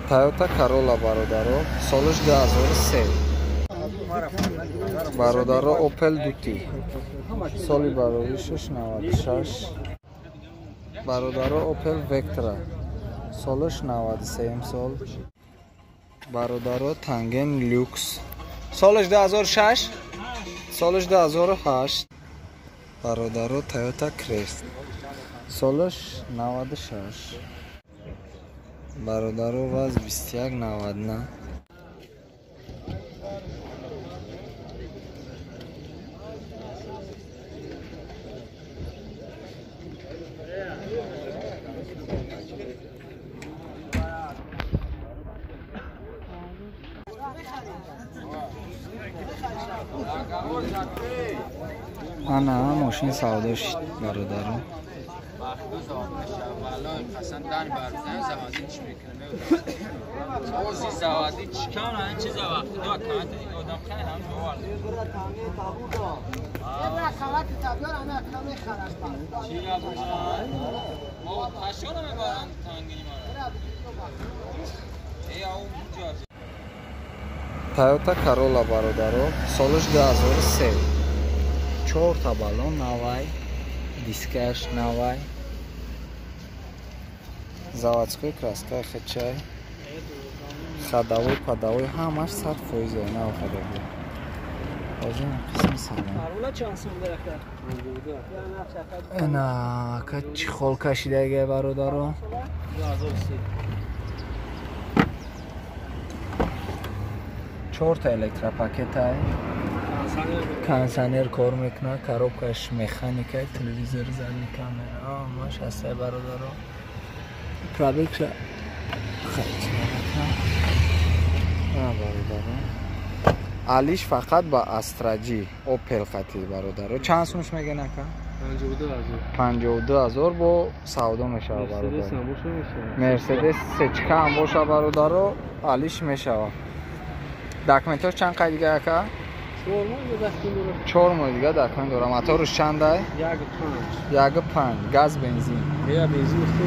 Toyota Corolla бародаро, солаш 2003. Бародаро Opel Duty, соли бароришаш 96. Бародаро Opel Vectra, солаш 93 сол. Бародаро Tangen Lux, солаш 2006, солаш 2008. Бародаро Toyota Crest, солаш 96. Бародаро ВАЗ 2199. Ана мошин савдо шид бародаро. Toyota Corolla бародаро, солаш 2003. 4 баллон навай, дискаш навай. Заводской краска хечай. Ходовой, подовой ҳамаш 100% нав хадаги. Озин қисми салон. Ана ка чехол кашидаги бародаро. 4 та электропакетай. Кондиционер кор мекунад, коробкаш механика, телевизор, задний камера, ҳамаш ҳастай бародаро. Пробегша хеле бародаро. Алиш фақат ба Astra G Opel хати бародаро. Чанд сумш мегӯян ака? 52 000 бо савдо мешавад бародаро. Мерседес сечка ҳам боша бародаро, алиш мешавад. Документош чанд қай дига ака? 4 моҳ дига документ дорам. Моторш чандай? 1.5. Газ бензин.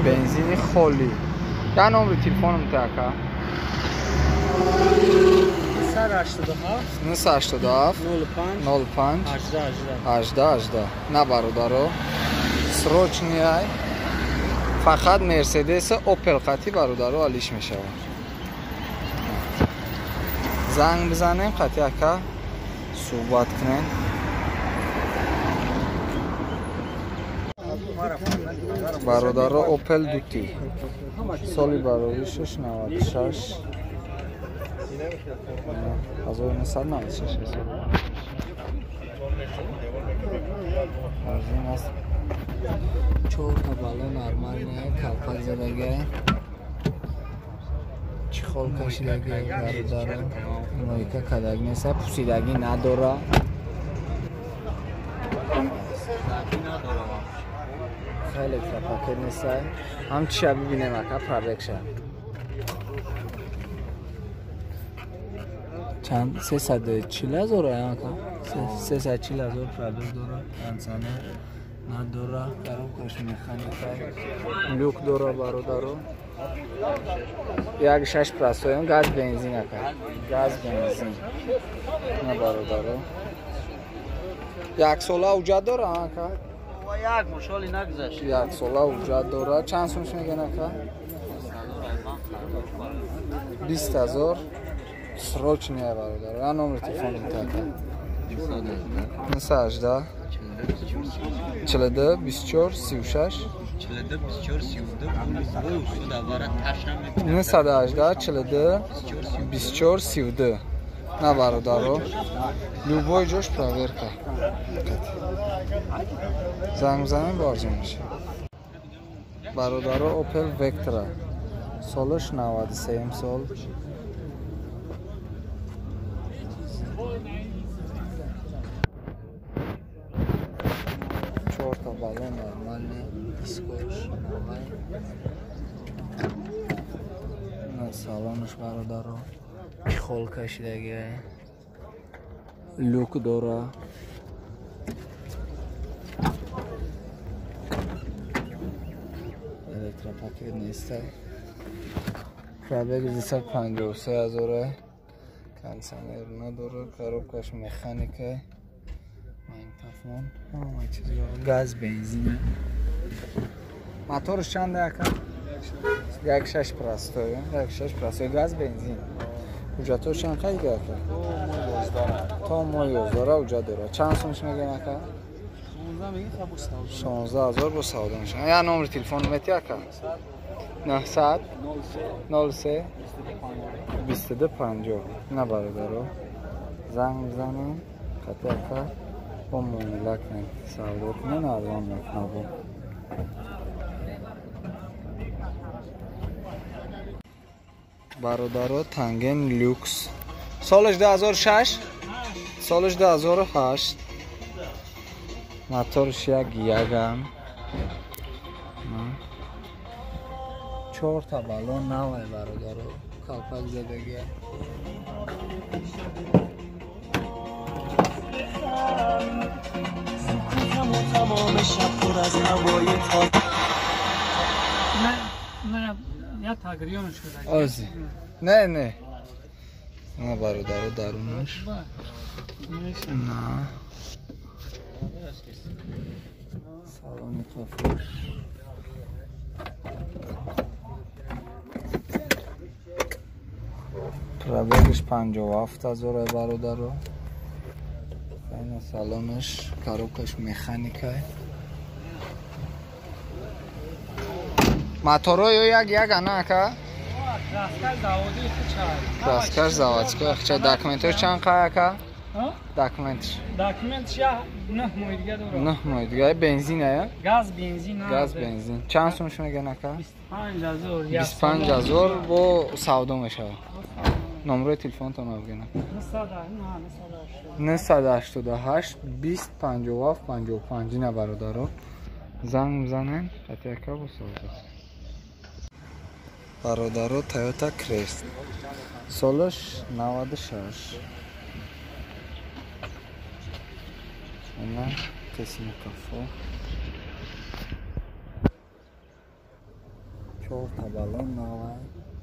Бензини холӣ. Я номери телефонум та ака? 987 05 18 18. На бародаро, срочный ай. Фақат Мерседес Opel қати бародаро алиш мешавад. Занг бизанем қати ака суҳбат кунем. Бародаро Opel Duty, соли бароришаш 96. 1996. Арзин аст. 4 та баллон нормальная, калпак задага. Чехол кашидаги бародаро. Мойка кадаг неса, пусидаги надора. Хеле пакет неса. Ҳам чиша бибинем ака пробегша. Чанд 340 ҳазор ака? 340 ҳазор пробег дора, кондиционер надора, коробкаш механика, люк дора бародаро. 1.6 простоем, газ бензин ака. Газ бензин. На бародаро. Як сола ҳуҷҷат дора ака? Як мошоли нагузашт. Як сола ҳуҷҷат дора. Чанд сумш мегӯян ака? 20 ҳазор. Срочный бародаро. Я номер телефони ака? 918 42 24 36 42 24 32 918 42 24 32. На бародаро, любой ҷош проверка. Занг бизанем бо арзон мешавад. Бародаро Opel Vectra, солаш 93 сол. 4 та баллон нормальный, дискош навай. На салонаш бародаро чехол кашидаги, люк дора. Электропакет нестай. Пробег 253 ҳазора. Кондиционер надора, коробкаш механика. Магнитофон, ҳама чиз газ, бензин. Моторш чанд ака? 1.6 простой, 1.6 простой, газ, бензин. Ҳуҷҷатҳош чанд қайда ака? То моҳи 11 ҳуҷҷат дорад. Чанд сумш мегӯем ака? 16 ҳазор бо савдо мешавад. Я номери телефон мети ака? 900 03 22 50. На бародаро, занг мезанем, қати ака бо муомила кунем, савдо кунем, арзон мекунам. Бародаро, Танген Люкс. Солаш 2006, солаш 2008. Моторш як ягам. 4 та баллон навай бародаро, калпак задагия. Не, не. На бародаро дарунаш. На. Салони қафош. Пробегш 57 ҳазор бародаро. Ина салонаш, коробкаш механика. Моторо ё як як ана ака? Краскаш заводской хча. Документош чанд қай ака? Документш. Документш я 9 моҳ дига дорад. 9 моҳ дига. Бензин ая? Газ, бензин. Газ, бензин. Чанд сум меган ака? 25000. 25000 бо савдо мешавад. Номерои телефонтон бигӯед. 988 20 57 55. Ина бародаро, занг мезанем, қати ака бо савдо. Бародаро, Toyota Crest. Солаш 96. Ина қисми кафо. 4 та баллон навай,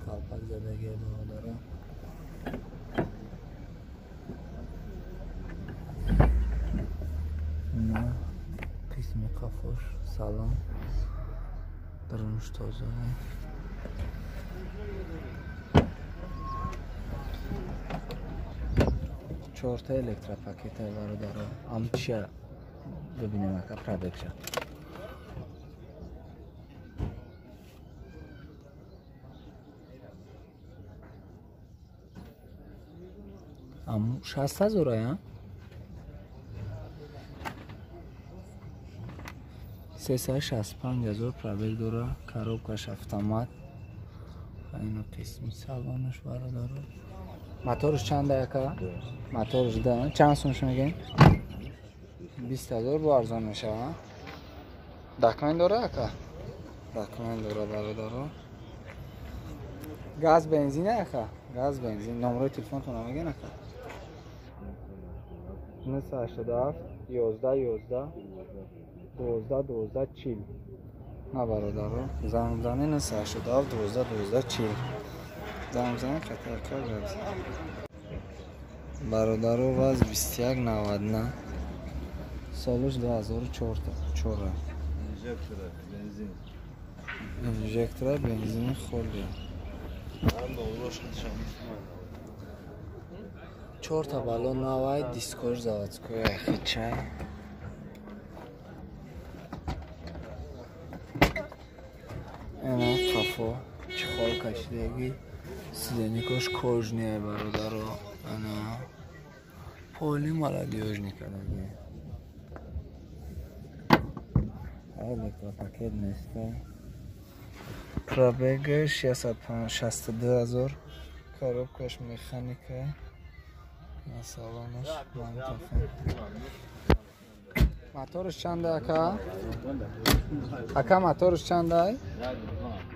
калпак задагия бародаро. Ина қисми қафош, салон, дарунаш тоза. 4 та электропакета бародаро. Амча бибинем ака пробегша. Ам 60 ҳазор ая? 365 ҳазор пробег дора, коробкаш автомат. Ина қисми салонаш бародаро. Моторш чанд ака? Моторш да. Чанд сумш мегӯем? 20 ҳазор бо арзон мешавад. Документ дора ака? Документ дора бародаро. Газ, бензин ака? Газ, бензин. Номерои телефонтон мегӯен ака? 987 11 11 12 12 40. На бародаро, занг мезанед 987 12 12 40. Занг мезанед, қати ака гап. Бародаро, ваз 21 99. Солаш 2004. Инжектора, бензин. Инжектора, бензин холия. 4 та баллон навай, дискош заводской хичай. Ина қафо чехол кашидаги, сиденикош кожния бародаро. Ана поли молодёжный кадаги. Электропакет неста. Пробегаш 662 ҳазор. Коробкаш механика. На салонаш магнитофон. Моторш чанд ака? Ака моторш чанд ай?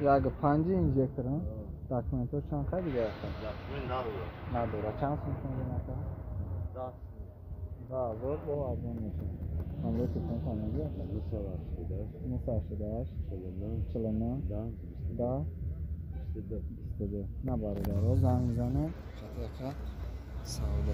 1.5 инжектор. Документош чанд қай дига ака? Надора. Чанд сум мегӯем ака? 10 ҳазор бо арзон мешавад. Номерои телефонтон мегӯед ака? 988 49 10 22. 22. На, бародаро, занг мезанем, қатиқа савдо.